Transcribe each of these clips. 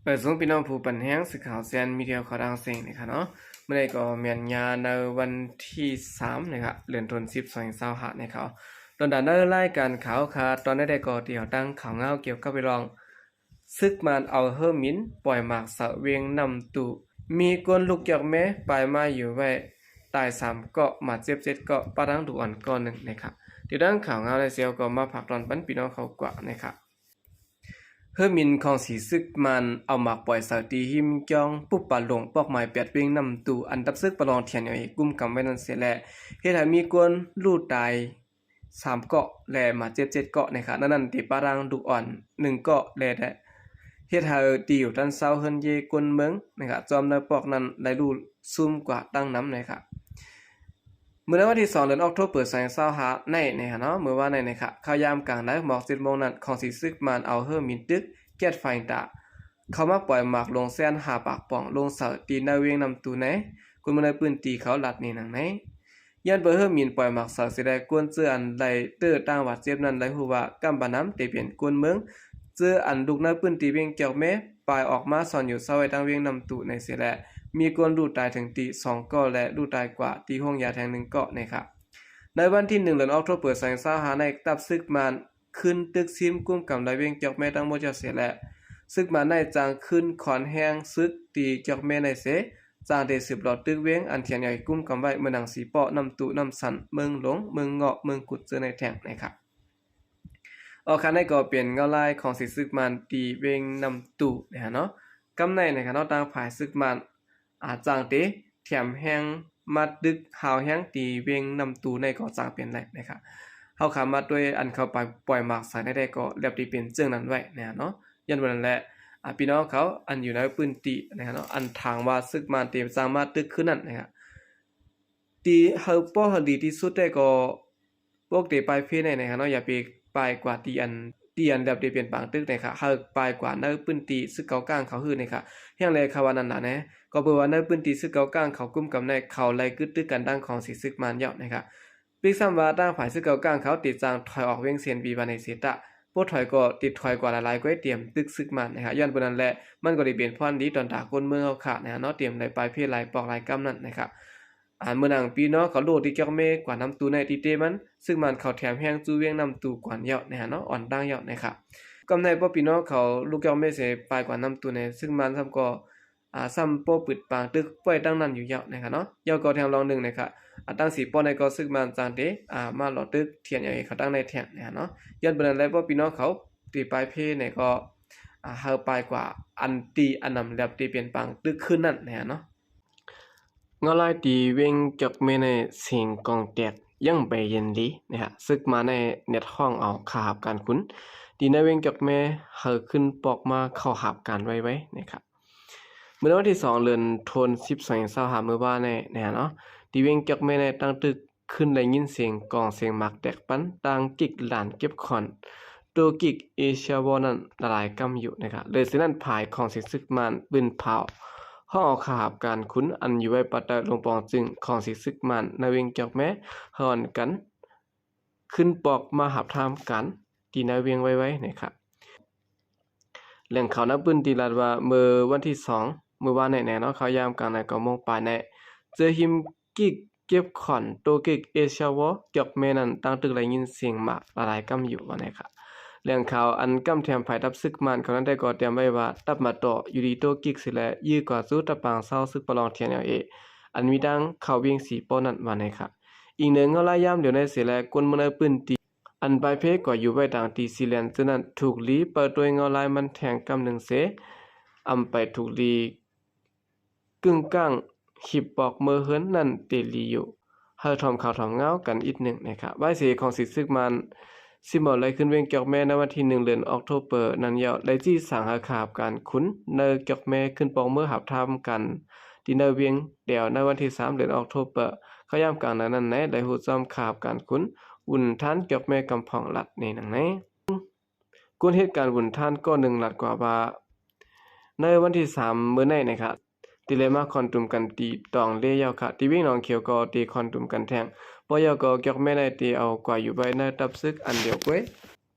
ເປີດສົ່ງພີ່ນ້ອງຜູ້ປັນແຮງ ສື່ຂ່າວແຊນມີເທວເຂົ້າດັງເສັງນີ້ຄ່ະເນາະ. ມື້ນີ້ກໍແມ່ນຍາມໃນວັນທີສາມນີ້ຄ່ະ ເດືອນຕຸລາ ສິບ ສອງພັນຊາວຫ້ານີ້ຄ່ະ. ຕອນດານໃນລາຍການຂ່າວຄ່ະ ຕອນໃດກໍທີ່ເຮົາຕັ້ງຂ່າວງາວກ່ຽວກັບເລື່ອງ ຊຶກມານເອົາເຮີມິນປ່ອຍໝາກເສົາວຽງນ້ຳຕູ ມີຄົນລູກຈອກແມ້ປາຍມາຢູ່ໄວ້ຕາຍສາມເກາະ ບາດເຈັບເຈັດເກາະ ປະທັງລູກອ່ອນເກາະໜຶ່ງນີ້ຄ່ະ. ຕິດຕາມຂ່າວງາວໃນເຊວກໍມາຝາກຕອນປັນພີ່ນ້ອງເຂົ້າກວ່ານີ້ຄ່ະ. ເຮີມິນຂອງສີຊຶກມານເອົາໝາກປ່ອຍເສົາຕີຫິມຈອງປຸບປາຫຼົງປອກໝາຍແປດວຽງນ້ຳຕູ ອັນທັບຊຶກປະລອງ TNLA ກຸມກຳໄວ້ນັ້ນເສຍແລ້ວ ເຮັດໃຫ້ມີຄົນລູກຕາຍ ສາມເກາະ ແລະ ບາດເຈັບເຈັດເກາະນີ້ຄ່ະ. ໃນນັ້ນຕິປະທັງລູກອ່ອນໜຶ່ງເກາະ ແລະ ເຮັດໃຫ້ທີ່ຢູ່ທ່ານເຊົາເຮືອນເຢຄົນເມືອງນີ້ຄ່ະ ຈອມໃນປອກນັ້ນໄດ້ລູກຊຸມກວ່າຕັ້ງນຳນີ້ຄ່ະ. ມື້ໃນວັນທີສອງ ເດືອນອອກໂທເປີ ສອງພັນຊາວຫ້ານີ້ນີ້ຄ່ະເນາະ ມື້ວານນີ້ນີ້ຄ່ະ ເຂົ້າຍາມກາງໃນໝອກເຈັດໂມງນັ້ນ ຂອງສີຊຶກມານເອົາເຮີມິນຕຶກແກັດໄຟຕາ ເຂົ້າມາປ່ອຍໝາກລົງແຊນຫ້າປາກປ່ອງ ລົງເສົາຕີໃນວຽງນ້ຳຕູໃນ ຄົນເມືອງໃນພື້ນທີ່ເຂົາລັດນີ້ນາງໃນ. ຍ້ອນເປີເຮີມິນປ່ອຍໝາກເສົາເສຍແລ້ວ ຄົນເຈື່ອອັນໄດ້ເຕີຕາງບາດເຈັບນັ້ນໄດ້ຮູ້ວ່າ ກຳປະນຳແຕ່ເປັນຄົນເມືອງ ເຈື່ອອັນລູກໃນພື້ນທີ່ວຽງຈອກແມ້ ປາຍອອກມາຊ່ອນຢູ່ເຊົາໄວ້ທາງວຽງນ້ຳຕູໃນເສຍແລ້ວ ມີຄົນລູກຕາຍເຖິງຕີສອງເກາະ ແລະ ລູກຕາຍກວ່າທີ່ໂຮງຢາແຫ່ງໜຶ່ງເກາະນີ້ຄ່ະ. ໃນວັນທີໜຶ່ງ ເດືອນອອກໂທເປີ ສອງພັນຊາວຫ້ານີ້ ທັບຊຶກມານ ຂຶ້ນຕຶກຊິມກຸມກຳໄດ້ວຽງຈອກແມ້ທັງໝົດເຈົ້າເສຍແລ້ວ ຊຶກມານໄດ້ຈ້າງຂຶ້ນຄອນແຮງຊຶກທີ່ຈອກແມ້ໄດ້ເສຍ ຈ້າງໄດ້ສືບຫຼອດຕຶກວຽງອັນ TNLA ກຸມກຳໄວ້ ເໝືອນໜັງສີປໍ້, ນ້ຳຕູ, ນ້ຳສັນ, ເມືອງຫຼົງ, ເມືອງເງາະ, ເມືອງກຸດ ເຈີໃນແທ່ງນີ້ຄ່ະ. ອອກຄັນນີ້ກໍເປັນເງົາລາຍຂອງສີຊຶກມານທີ່ວຽງນ້ຳຕູນີ້ຫັ້ນເນາະ. ກຳໃນນີ້ຄ່ະເນາະ ທາງຝ່າຍຊຶກມານ ອາ ຈ້າງເຕະ ແຖມແຮງມາຕຶກຮາວແຮງທີ່ວຽງນ້ຳຕູໃນກໍສ້າງເປັນໄດ້ນະຄະ. ເຮົາຄາມມາດ້ວຍອັນເຂົາໄປປ່ອຍໝາກໃສ່ໃນໃດກໍແລບທີ່ເປັນເຊິ່ງນັ້ນໄວ້ນະເນາະ. ຍ້ອນວ່ານັ້ນແຫຼະ ອາ ພີ່ນ້ອງເຂົາອັນຢູ່ໃນພື້ນທີ່ນະເນາະ ອັນຖາມວ່າຊຶກມານເຕະສ້າງມາຕຶກຄືນນັ້ນນະ ທີ່ເຮົາປ້ອງໃຫ້ດີທີ່ສຸດແທ້ກໍ ພວກເຕະປາຍເພໃນນະເນາະ ຢ່າໄປປາຍກວ່າທີ່ອັນ ທີ່ອັນແບບທີ່ເປັນປາງຕຶກນະຄະ ເຮົາປາຍກວ່າໃນພື້ນທີ່ຊຶກເກົາກາງເຂົາຮືນນະຄະ. ແຮງແລຄະວ່ານັ້ນລະແນ ກໍເພາະວ່າໃນພື້ນທີ່ຊຶກເກົາກາງເຂົາກຸມກຳແນ ເຂົາໄລ່ກຶດຕຶກກັນດັ່ງຂອງສີຊຶກມານເຈົ້ານະຄະ. ປິກຊ້ຳວ່າທາງຝ່າຍຊຶກເກົາກາງເຂົາຕິດສັ່ງຖອຍອອກວຽງເຊນ ວີວາໃນເສຕະ ບໍ່ຖອຍກໍຕິດຖອຍກວ່າຫຼາຍໆ ກວ່າຕຽມຕຶກຊຶກມານນະຄະ. ຍ້ອນເປັນນັ້ນແຫຼະ ມັນກໍໄດ້ເປັນພອນດີຕອນຕາຄົນເມືອງເຮົາຄະນະເນາະ ຕຽມໄດ້ປາຍເພຫຼາຍປອກຫຼາຍກຳນັ້ນນະຄະ. ອາ ເມື່ອນາງພີ່ນ້ອງເຂົາໂລດທີ່ຈອກເມກວ່ານ້ຳຕູໃນທີ່ເຕມັນ ຊຶກມານເຂົາແຖມແຮງຈູ້ວຽງນ້ຳຕູກ່ອນເຈົ້ານະເນາະ ອ່ອນຕັ້ງເຈົ້ານະຄະ. ກຳໃນພໍພີ່ນ້ອງເຂົາລູກຈອກເມເສປາຍກວ່ານ້ຳຕູໃນ ຊຶກມານຊ້ຳກໍ ອາ ຊ້ຳປໍປຶດປາງຕຶກໄວ້ຕັ້ງນັ້ນຢູ່ເຈົ້ານະຄະເນາະ. ເຈົ້າກໍແທງລອງໜຶ່ງນະຄະ ອາ ຕັ້ງສີປ້ອນໃນກໍຊຶກມານຈັ່ງເຕ ອາ ມາຫຼໍ່ຕຶກ TNLA ເຂົາຕັ້ງໃນແທງນະເນາະ. ຍ້ອນເປັນນັ້ນແຫຼະ ພໍພີ່ນ້ອງເຂົາທີ່ປາຍເພໃນກໍ ອາ ເຮົາປາຍກວ່າອັນທີ່ອັນນຳແລບທີ່ເປັນປາງຕຶກຄືນນັ້ນນະເນາະ. ເງົາລາຍທີ່ວຽງຈອກເມໃນ ສຽງກອງແຕກຍັງບໍ່ເຢັນດີນະຄະ. ຊຶກມານໃນແນດຮ້ອງເອົາຂ້າຮັບການຂຸນ ທີ່ໃນວຽງຈອກເມ ເຮົາຂຶ້ນປອກມາເຂົ້າຮັບການໄວໆນະຄະ. ມື້ໃນວັນທີສອງ ເດືອນໂທນ ສິບ ສອງພັນຊາວຫ້າ ມື້ວານນີ້ນະເນາະ ທີ່ວຽງຈອກເມໃນຕັ້ງຕຶກ ຂຶ້ນໄດ້ຍິນສຽງກອງສຽງໝາກແຕກປັນ ຕ່າງກິກຫຼານເກັບຂອນ ໂຕກິກເອເຊຍວໍນັ້ນຫຼາຍໆກຳຢູ່ນະຄະ. ເລີຍເສຍນັ້ນ ຝ່າຍຂອງສີຊຶກມານປືນພາວ ຮ້ອງເອົາຂ້າຮັບການຂຸນ ອັນຢູ່ໄວ້ປາກໃຕ້ໂລງປອງຈຶງຂອງສີຊຶກມານໃນວຽງຈອກແມ ເຮົາອັນກັນ ຂຶ້ນປອກມາຮັບທາມການທີ່ໃນວຽງໄວໆນະຄະ. ແຫຼ່ງຂ່າວໃນພື້ນທີ່ລາດວ່າ ມື້ວັນທີສອງ ມື້ວານນີ້ແນເນາະ ເຂົ້າຍາມກາງໃນເກົ້າໂມງປາຍໃນ ເຈີຫິມກິກເກັບຂອນ ໂຕກິກເອເຊຍວໍ ຈອກແມນັ້ນ ຕັ້ງຕຶກໄດ້ຍິນສຽງໝາກຫຼາຍໆກຳຢູ່ວ່າແນຄະ. ແຫຼ່ງຂ່າວອັນກຳແຖມຝ່າຍທັບຊຶກມານເຂົານັ້ນໄດ້ກໍຕຽມໄວ້ວ່າ ຕັບມາຕໍ່ຢູ່ດີໂຕກິກເສຍແລະ ຍືກວ່າສູ່ຕັບປາງເຊົາຊຶກປະລອງ TNLA ອັນມີທາງເຂົ້າວຽງສີປ້ອນນັ້ນວ່າແນຄະ. ອີງເໜືອເງົາລາຍຍາມດຽວໃນເສຍແລະ ຄົນເມືອງໃນພື້ນທີ່ ອັນປາຍເພກວ່າຢູ່ໄວ້ຕາງທີ່ຊີແລນເຈີນັ້ນ ຖືກລີເປີດໂຕຍເງົາລາຍມັນແທງກຳໜຶ່ງເສ ອຳໄປຖືກລີກຶ້ງກ້າງ ຮີບປອກເມືອເຮືອນນັ້ນເຕລີຢູ່. ເຮົາຖອມຂ່າວຖອມງາວກັນອີກໜຶ່ງນະຄະ. ວາຍເສຂອງສີຊຶກມານ ຊິມາໄລ່ຂຶ້ນວຽງຈອກແມໃນວັນທີໜຶ່ງ ເດືອນອອກໂທເປີນັ້ນເຈົ້າ ໄດ້ຈີ້ສັ່ງໃຫ້ຂ້າຮັບການຂຸນໃນຈອກແມ ຂຶ້ນປອກເມືອຮັບທາມກັນ ທີ່ໃນວຽງແດວໃນວັນທີສາມ ເດືອນອອກໂທເປີ ເຂົ້າຍາມກາງໃນນັ້ນແນ ໄດ້ຮູ້ຈ້ອມຂ້າຮັບການຂຸນ ອຸ່ນທານຈອກແມກຳພອງລັດໃນນາງໃນ. ຄົນເຮັດການບຸນທ່ານກໍໜຶ່ງລາດກວ່າວ່າ ໃນວັນທີສາມມື້ໃນນະຄະ ທີ່ໄດ້ມາຄອນຕຸມກັນທີ່ຕອງເລເຈົ້າຄະ ທີ່ວຽງໜອງຂຽວກໍທີ່ຄອນຕຸມກັນແທງ ບໍ່ເຈົ້າກໍກຽວແມ່ໃນທີ່ເອົາກວ່າຢູ່ໄວ້ໃນຕັບຊຶກອັນດຽວກ້ວຍ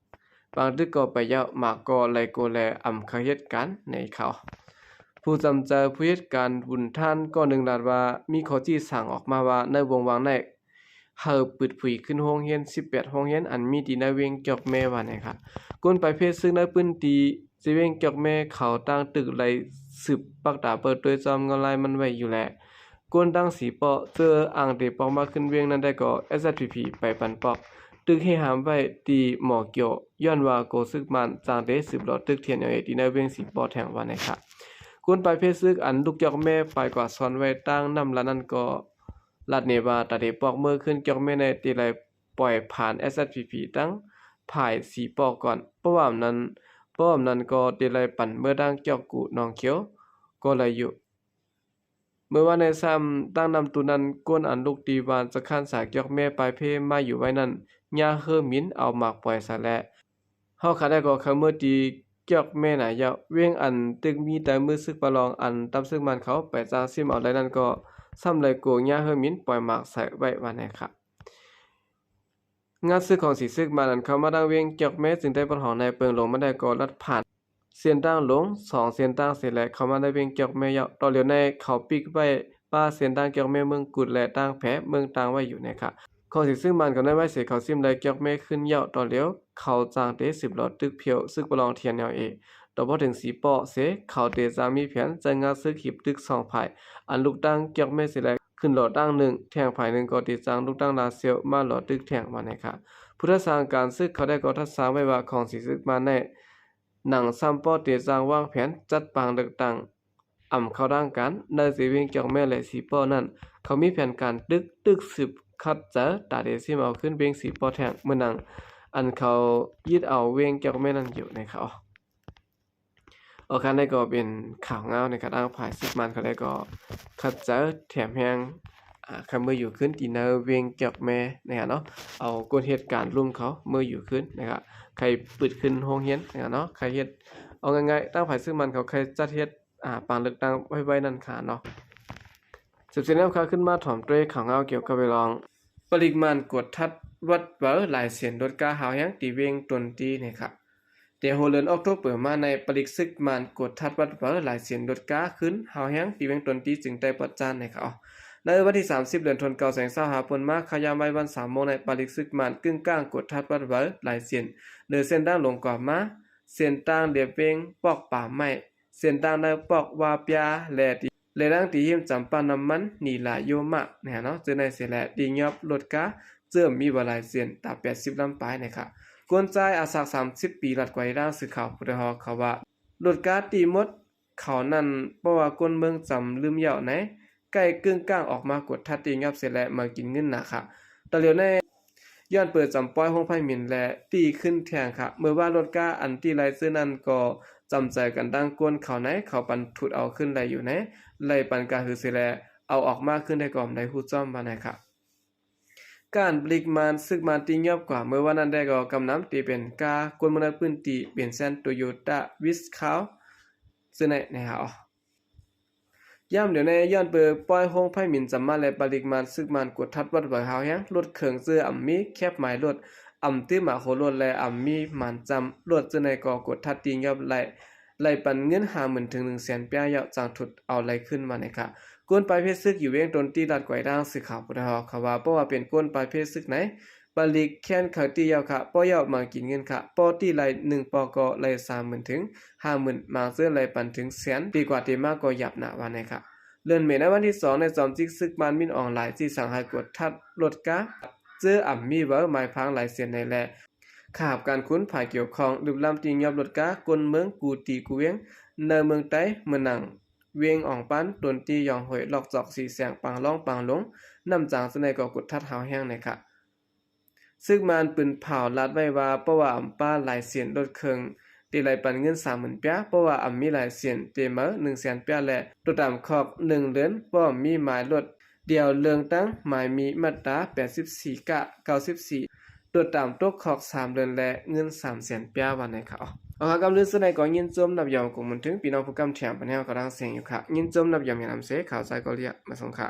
ບາງຕຶກກໍໄປແລ້ວ ໝາກກໍໄຫຼໂກແລ ອຳຄາເຮັດການໃນຂ່າວ. ຜູ້ຈຳໃຈຜູ້ເຮັດການບຸນທ່ານກໍໜຶ່ງລາດວ່າ ມີຂໍ້ຊີ້ສັງອອກມາວ່າ ໃນວົງວ່າງໃນ ໃຫ້ປຶດຜຸຍຂຶ້ນໂຮງຮຽນສິບແປດໂຮງຮຽນ ອັນມີທີ່ໃນເວງຈອກແມວ່າແນ່ຄ່ະ. ກົນປາຍເພດຊຶກໃນພື້ນທີ່ ທີ່ເວງຈອກແມ ເຂົາຕ່າງຕຶກໄລ່ສືບປັກຕາເປີດໂຕຍຈອມເງົາລາຍມັນໄວ້ຢູ່ແລະ ກົນຕັ້ງສີປອກ ເຈີອ້າງເຕປອກມາຂຶ້ນເວງນັ້ນໄດ້ກໍ ເອສແອັດພີພີ ໄປປັນປອກ ຕຶກເຮຫ້າມໄວ້ທີ່ໝໍກຽວ ຍ້ອນວ່າໂກຊຶກມານຈາງເຕສືບຫຼໍຕຶກ ທີເອັນເອລເອ ທີ່ໃນເວງສີປອກແທງວ່າແນ່ຄ່ະ. ກົນປາຍເພດຊຶກອັນລຸກຈອກແມໄປກວາດຊອນໄວ້ຕາງນ້ຳລະນັ້ນກໍ ລັດເນວ່າ ຕາເດປອກເມືອຂຶ້ນຈອກແມ່ໃນ ເຕໄລປ່ອຍຜ່ານ ເອສແອັດພີພີ ຕັ້ງຝ່າຍສີປອກກ່ອນ ເພາະວ່າອຳນັ້ນ ເພາະອຳນັ້ນກໍເຕໄລປັ່ນເມືອດັ່ງຈອກກູໜອງຂຽວກໍໄລຢູ່. ເມື່ອວານໃນຊ້ຳຕັ້ງນ້ຳຕູນັ້ນ ກົ້ນອັນລູກຕີວານສະຄັນສາຈອກແມ່ປາຍເພມາຢູ່ໄວ້ນັ້ນ ຍ່າເຮີໝິນເອົາໝາກປ່ອຍສາແລະ ເຮົາຂາໄດ້ກໍເຂົ້າເມືອຕີຈອກແມ່ນາຍາວ ເວງອັນຕຶກມີແຕ່ມືຊຶກປະລອງ ອັນຕຳຊຶກມານເຂົາໄປຈ້າງຊິມເອົາໄດ້ນັ້ນກໍ ຊ້ຳໄລໂກຍ່າເຮີໝິນປ່ອຍໝາກໃສ່ໄວ້ວ່າແນ່ຄ່ະ. ງາຊຶກຂອງສີຊຶກມານ ອັນເຂົ້າມາທາງເວງຈອກແມ່ ຈຶ່ງໄດ້ປະທ້ອງໃນເປິງລົງມາໄດ້ກໍລັດຜ່ານເສັ້ນທາງຫຼວງສອງເສັ້ນທາງເສຍແລະ ເຂົ້າມາໃນເວງຈອກແມ່ຍາວ. ຕໍ່ຫຼຽວໃນເຂົາປິກໄວ້ ປະເສັ້ນທາງຈອກແມ່ເມືອງກຸດ ແລະ ທາງແພເມືອງຕ່າງໄວ້ຢູ່ແນ່ຄ່ະ. ຂອງສີຊຶກມານກໍໄດ້ໄວເສ ເຂົາຊິມໄລຈອກແມ່ຂຶ້ນຍາວ. ຕໍ່ຫຼຽວເຂົາຈ້າງເຕສືບຫຼໍຕຶກພຽວຊຶກປະລອງ ທີເອັນເອລເອ ຕໍ່ພໍເຖິງສີປອກເສ ເຂົາເຕຈ້າງມີແຜນໃຊ້ງາຊຶກຫີບຕຶກສອງຝ່າຍ ອັນລຸກຕັ້ງຈອກແມ່ເສແລະ ຂຶ້ນຫຼໍຕັ້ງໜຶ່ງ ແທງຝ່າຍໜຶ່ງກໍເຕຈ້າງລຸກຕັ້ງລາຊຽວມາຫຼໍຕຶກແທງວ່າແນ່ຄ່ະ. ຜູ້ທັດສາງການຊຶກເຂົາໄດ້ກໍທັດສາງໄວ້ວ່າ ຂອງສີຊຶກມານໃນ ໜັງຊ້ຳປ້ອເຕຈ້າງວາງແຜນຈັດປາງເລືອກຕັ້ງ ອຳເຂົ້າທາງການ ໃນເວງຈອກແມ່ ແລະ ສີປ້ອນັ້ນ ເຂົາມີແຜນການຕຶກ ຕຶກສືບຂັດໃຈ ຕາເດຊິມເອົາຄືນເວງສີປ້ອແທງ ເໝືອນດັ່ງອັນເຂົາຍຶດເອົາເວງຈອກແມ່ນັ້ນຢູ່ໃນຂ່າວ. ໂອເຄ ນີ້ກໍເປັນຂ່າວງາວໃນການທາງຝ່າຍຊຶກມານເຂົາໄດ້ກໍຂັດໃຈແຖມແຮງ ອາ ໃຫ້ເມືອຢູ່ຄືນທີ່ໃນເວງຈອກແມ່ນະຄະເນາະ ເອົາກົນເຮັດການລຸ່ມເຂົາເມືອຢູ່ຄືນນະຄະ ໃຫ້ປຶດຂຶ້ນໂຮງຮຽນນະຄະເນາະ ໃຫ້ເຮັດ ເອົາງ່າຍໆ ທາງຝ່າຍຊຶກມານເຂົາໃຫ້ຈັດເຮັດ ອາ ປາງເລືອກຕັ້ງໄວໆນັ້ນຄ່ະເນາະ. ສືບເສຍແນວຂ່າວຂຶ້ນມາຖອມດ້ວຍຂ່າວງາວກ່ຽວກັບເລື່ອງ ປະລິກມານກວດທັດວັດວາລາຍເຊັນລົດກາຮາວແຮງທີ່ເວງຕົນຕີນະຄະ. ແຕ່ຫົວເດືອນອອກໂທເປີມາໃນ ປະລິກຊຶກມານກວດທັດວັດວາລາຍເຊັນລົດກາຂຶ້ນຮາວແຮງທີ່ເວງຕົນຕີ ຈຶ່ງໄດ້ປະຈານນະຄະ. ໃນວັນທີສາມສິບ ເດືອນທັນວາ ສອງພັນຊາວຫ້າ ເປັນມາ ຄະຍາມໄວ້ວັນສາມໂມງໃນ ປະລິກຊຶກມານກຶ້ງກ້າງກວດທັດວັດວາລາຍເຊັນ ເດີນເສັ້ນທາງຫຼວງກວ່າມາ ເສັ້ນທາງລຽບເວງ ປອກປ່າໄມ້ ເສັ້ນທາງໃນປອກວາປຽ ແລະ ທີ່ ແລະ ດັ່ງທີ່ຫິມຈຳປ້ຳນ້ຳມັນ ນີລາໂຍມະ ນະຄະເນາະ ເຈີໃນເສແລະ ທີ່ຍອບລົດກາເຈີມມີວາລາຍເຊັນ ຕາແປດສິບລຳປາຍນະຄະ. ຄົນຊາຍອາຍຸສາມສິບປີ ລັດກວາຍທາງສື່ຂ່າວຜູ້ໄດ້ຮອດຂ່າວວ່າ ລົດກາຕີໝົດເຂົານັ້ນ ເພາະວ່າຄົນເມືອງຈຳລືມເຍົາະໃນ ໃກ້ກຶ້ງກ້າງອອກມາກວດທັດທີ່ຍອບເສແລະ ມາກິນເງິນນະຄະ. ຕະຫຼຽວໃນ ຍ້ອນເປີດຈຳປ່ອຍໂຮງໄຟໝິນ ແລະ ຕີຂຶ້ນແທງຄະ ເມື່ອວ່າລົດກາອັນຕີໄລ່ເຊື້ອນັ້ນກໍຈຳໃຈກັນຕັ້ງກົ້ນເຂົ້າໃນ ເຂົາປັນທຸດເອົາຂຶ້ນໄດ້ຢູ່ໃນ ໄລ່ປັນກາຫືເສແລະ ເອົາອອກມາຄືນໄດ້ກໍບໍ່ໄດ້ຮູ້ຈ້ອມວ່າໃນຄະ. ການປະລິກມານ ຊຶກມານຕີຍອບກວ່າເມື່ອວານນັ້ນໄດ້ກໍກຳນຳຕີເປັນກາກ້ນເມືອງໃນພື້ນທີ່ເປັນແຊນໂຕໂຍຕ້າວິສຄາວ ເຊິ່ງໃນ ໃນຫາ ຢ້າມດຽວໃນຍ້ອນເປີດປ່ອຍໂຮງໄຟໝິນຈຳມາ ແລະ ປະລິກມານຊຶກມານກວດທັດວັດວາຮາວແຮງ ລົດເຄື່ອງເຈີອຳມີແຄບໝາຍລົດ ອຳຕື້ໝາໂຄລົດ ແລະ ອຳມີໝານຈຳລົດເຈີໃນກໍກວດທັດຕີຍອບໄລ່ ໄລ່ປັນເງິນຫ້າໝື່ນເຖິງໜຶ່ງແສນປາຍເຢາະ ຈັ່ງທຸດເອົາໄລ່ຄືນມາໃນຄະ. ກົນປາຍເພດຊຶກຢູ່ວຽງຕົນຕີ ລັດກວາຍທາງສື່ຂ່າວຜູ້ໄດ້ຮອດຂ່າວວ່າ ເພາະວ່າເປັນກົນປາຍເພດຊຶກໃນ ປະລິກແຄ້ນເຂົາຕີເຍົາະຄະ ບໍ່ຢອກມາກິນເງິນຄະ ບໍ່ຕີໄລ່ໜຶ່ງປອກກໍໄລ່ສາມໝື່ນເຖິງຫ້າໝື່ນ ບາງເທື່ອໄລ່ປັນເຖິງແສນ ຕີກວ່າຕີມາກໍຫຍາບໜ້າວ່າໃນຄະ. ເດືອນເມ ໃນວັນທີສອງ ໃນຈອມຈິກຊຶກມານມິນອອງລາຍ ຈີ່ສັ່ງໃຫ້ກວດທັດລົດກາ ເຈີອຳມີເວີໝາຍພາງລາຍເຊັນໃນແລະ ຂ້າຮັບການຄຸນຝ່າຍກ່ຽວຂ້ອງ ລຶບລ້ຳຕີຍອບລົດກາ ກົນເມືອງກູຕີກູວຽງ ໃນເມືອງໃຕ້ ເມືອງໜັງ ວຽງອອງປານ ຕົນຕີ ຢອງໂຮຍ ລອກຈອກ ສີແສງ ປາງລອງ ປາງຫຼົງ ນ້ຳຈາງ ເຊິ່ງໃນກໍກວດທັດຮາວແຮງໃນຄະ. ຊຶກມານປືນເຜົາລາດໄວ້ວ່າ ເພາະວ່າອຳປາລາຍເຊັນລົດເຄື່ອງ ເຕໄລ່ປັນເງິນສາມໝື່ນປາຍ ເພາະວ່າອຳມີລາຍເຊັນ ເຕເໝີໜຶ່ງແສນປາຍ ແລະ ຕົວຕາມຄອກໜຶ່ງເດືອນ ບໍ່ມີໝາຍລົດ ດຽວເລື່ອງຕັ້ງໝາຍມີມາດຕາແປດສິບສີ່ ກະ ເກົ້າສິບສີ່ ຕົວຕາມຕົກຄອກສາມເດືອນ ແລະ ເງິນສາມແສນປາຍວ່າໃນຄະ. ເອົາ ຄະ ກຳລຶດເຊິ່ງໃນກໍຍິນຊົມນັບຢອມກົງບຸນເຖິງ ພີ່ນ້ອງຜູ້ກຳແຖມປານແຮງກໍດັງສຽງຢູ່ຄະ ຍິນຊົມນັບຢອມຢ່າງນຳເສ ຂ່າວໃສກໍລຽກມາສົ່ງຄະ.